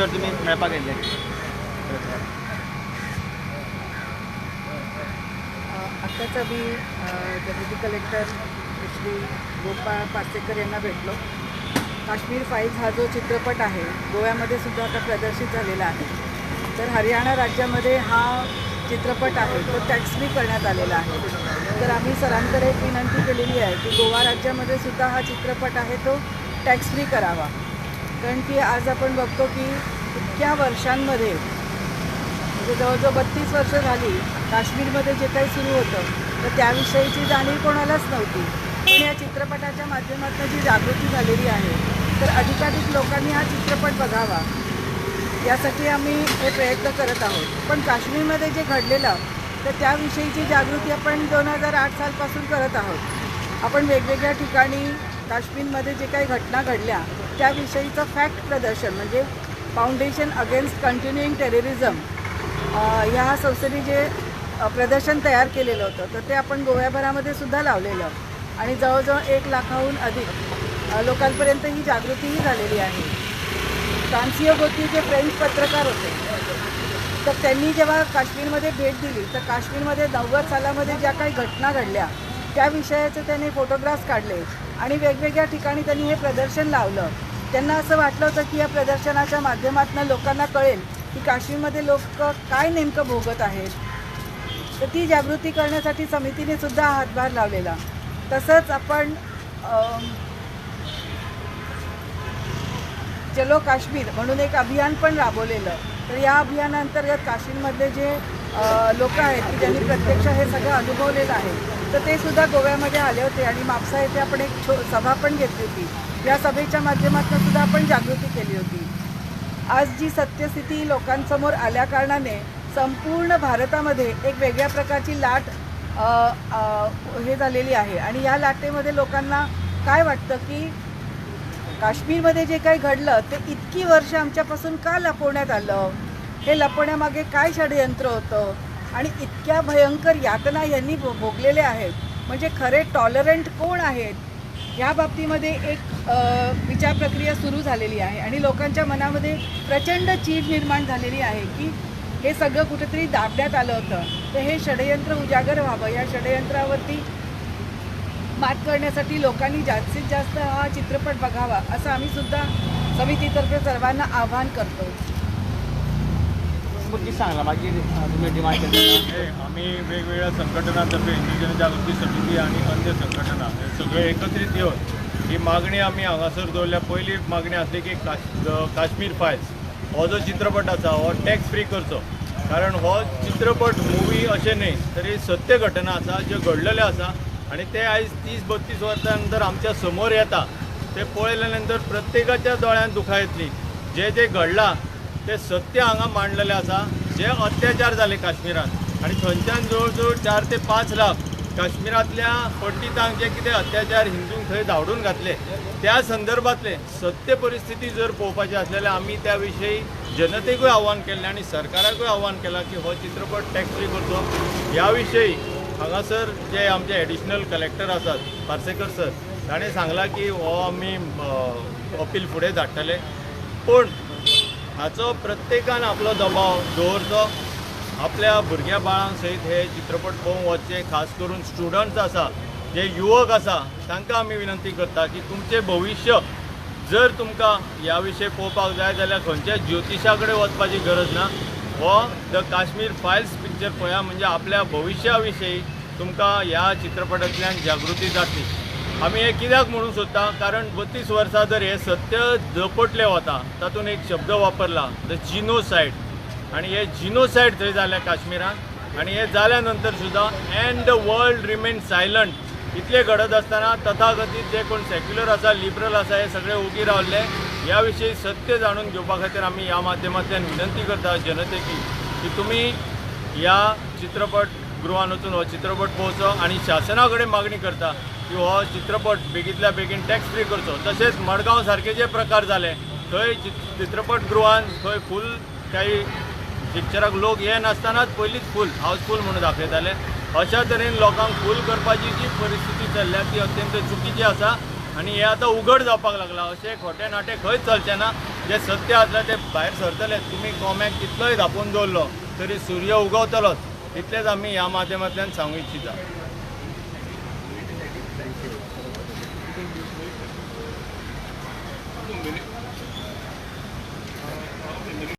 Sir तुमी मेळपाक येयल्ले. आत्ताच आम्ही डेप्युटी कलेक्टर श्री गोपाळ पार्सेकर यांना भेटलो. काश्मीर फाईल्स हा जो चित्रपट आहे गोव्यामध्ये सुद्धा आता प्रदर्शित झालेला आहे. तर हरियाणा राज्यामध्ये हा चित्रपट आहे तो टॅक्स फ्री करण्यात आलेला आहे. तर आम्ही सरांकडे एक विनंती केलेली आहे की गोवा राज्यामध्ये सुद्धा हा चित्रपट आहे तो टॅक्स फ्री करावा, कारण की आज आपण बघतो की इतक्या वर्षांमध्ये म्हणजे जवळजवळ 32 वर्ष झाली काश्मीरमध्ये जे काही सुरू होतं तर त्याविषयीची जाणीव कोणालाच नव्हती. पण या चित्रपटाच्या माध्यमातून जी जागृती झालेली आहे तर अधिकाधिक लोकांनी हा चित्रपट बघावा यासाठी आम्ही हे प्रयत्न करत आहोत. पण काश्मीरमध्ये जे घडलेलं तर त्याविषयीची जागृती आपण 2008 सालपासून करत आहोत. आपण वेगवेगळ्या ठिकाणी काश्मीरमध्ये जे काही घटना घडल्या त्याविषयीचं फॅक्ट प्रदर्शन म्हणजे फाउंडेशन अगेन्स्ट कंटिन्युइंग टेररिझम ह्या संस्थेने जे प्रदर्शन तयार केलेलं होतं तर ते आपण गोव्याभरामध्ये सुद्धा लावलेलं आणि जवळजवळ 1 लाखाहून अधिक लोकांपर्यंत ही जागृतीही झालेली आहे. फ्रान्सियो गोती जे फ्रेंच पत्रकार होते तर त्यांनी जेव्हा काश्मीरमध्ये भेट दिली तर काश्मीरमध्ये 90 सालामध्ये ज्या काही घटना घडल्या त्या विषयाचे त्यांनी फोटोग्राफ्स काढले आणि वेगवेगळ्या ठिकाणी त्यांनी हे प्रदर्शन लावलं. त्यांना असं वाटलं होतं की या प्रदर्शनाच्या माध्यमातून लोकांना कळेल की काश्मीरमध्ये लोक काय नेमकं भोगत आहेत. तर ती जागृती करण्यासाठी समितीने सुद्धा हातभार लावलेला. तसंच आपण चलो काश्मीर म्हणून एक अभियान पण राबवलेलं. तर या अभियानांतर्गत काश्मीरमधले जे लोक आहेत की ज्यांनी प्रत्यक्ष हे सगळं अनुभवलेलं आहे तर ते सुद्धा गोव्यामध्ये आले होते आणि म्हापसा येथे आपण एक सभा पण घेतली होती. या सभेच्या माध्यमातून सुद्धा आपण जागृती केली होती. आज जी सत्यस्थिती लोकांसमोर आल्याकारणाने संपूर्ण भारतामध्ये एक वेगळ्या प्रकारची लाट हे झालेली आहे आणि या लाटेमध्ये लोकांना काय वाटतं की काश्मीरमध्ये जे काही घडलं ते इतकी वर्ष आमच्यापासून का लपवण्यात आलं, हे लपवण्यामागे काय षडयंत्र होतं आणि इतक्या भयंकर यातना यांनी भोगलेल्या आहेत, म्हणजे खरे टॉलरंट कोण आहेत या बाबतीमध्ये एक विचार प्रक्रिया सुरू झालेली आहे आणि लोकांच्या मनामध्ये प्रचंड चीड निर्माण झालेली आहे की हे सगळं कुठेतरी दाबण्यात आलं होतं. तर हे षडयंत्र उजागर व्हावं, या षडयंत्रावरती मात करण्यासाठी लोकांनी जास्तीत जास्त हा चित्रपट बघावा असं आम्ही सुद्धा समितीतर्फे सर्वांना आवाहन करतो. सांगला मागीर तुमी डिमांड केली. आम्ही वेगवेगळ्या संघटनांतर्फे हिंदू जनजागृती समिती आणि अन्य संघटना हे सगळे एकत्रित येवन ही मागणी आमी हांगासर दवरल्या. पयली मागणी आसली की काश्मीर फायल्स हो जो चित्रपट आसा हो टॅक्स फ्री करचो, कारण हो चित्रपट मुवी अशें न्हय तरी सत्य घटना आसा ज्यो घडलेल्यो आसा आनी ते आयज 30-32 वर्सां नंतर आमच्या समोर येता ते पळयल्या नंतर प्रत्येकाच्या दोळ्यांत दुखां येतली. जे जे घडलां ते सत्य हांगा मांडलेलें आसा. जे अत्याचार जाले काश्मीरांत आनी थंयच्यान जवळ जवळ 4 ते 5 लाख काश्मीरांतल्या पंडितांक जे कितें अत्याचार हिंदूंक थंय धांवडून घातले त्या संदर्भातले सत्य परिस्थिती जर पळोवपाची आसली जाल्यार आमी त्या विशयी जनतेकूय आव्हान केल्लें आनी सरकाराकूय आव्हान केलां की हो चित्रपट टॅक्स फ्री करचो. ह्या विशयी हांगासर जे आमचे एडिशनल कलेक्टर आसात पार्सेकर सर ताणें सांगलां की हो आमी अपील फुडें धाडटले, पूण हाचो प्रत्येकान आपलो दबाव दवरचो. आपल्या भुरग्या बाळांक सयत हे चित्रपट पळोवंक वचचे, खास करून स्टुडंट्स आसा जे युवक आसा तांकां आमी विनंती करता की तुमचें भविश्य जर तुमकां ह्या विशय पळोवपाक जाय जाल्यार खंयच्याय ज्योतिशा कडेन वचपाची गरज ना. हो the Kashmir files picture पळया, म्हणजे आपल्या भविश्या विशयी तुमकां ह्या चित्रपटांतल्यान जागृती जातली. आमी हें कित्याक म्हणूंक सोदता, कारण 32 वर्सां जर हें सत्य जपटलें वता, तातूंत एक शब्द वापरला the जिनोसायड, आनी हे जिनोसायड थंय जाल्या काश्मीरान आनी हे जाल्या नंतर सुद्दां and the world remain silent इतलें घडत आसतना तथाकथीत जे कोण सेक्युलर आसा लिबरल आसा हे सगळे ओगी रावल्ले. ह्या विशयी सत्य जाणून घेवपा खातीर आमी ह्या माध्यमांतल्यान विनंती करता जनतेकी की तुमी ह्या चित्रपट गृहान वचून हो चित्रपट पळोवचो आनी शासना कडेन मागणी करता की हो चित्रपट बेगींतल्या बेगीन टॅक्स फ्री करचो. तशेंच मडगांव सारके जे प्रकार जाले थंय चित्रपट गृहान थंय फूल काही पिक्चराक लोक येनासतनाच पयलींच फूल हावसफूल म्हणून दाखयताले. अशा तरेन लोकांक फूल करपाची जी परिस्थिती चल्ल्या ती अत्यंत चुकीची आसा आनी हें आतां उघड जावपाक लागलां. अशें खोटें नाटें खंयच चलचें ना. जे सत्य आसलें तें भायर सरतलें. तुमी कोम्याक कितलोय धापून दवरलो तरी सूर्य उगवतलोच, इतलेंच आमी ह्या माध्यमांतल्यान सांगू इच्छिता.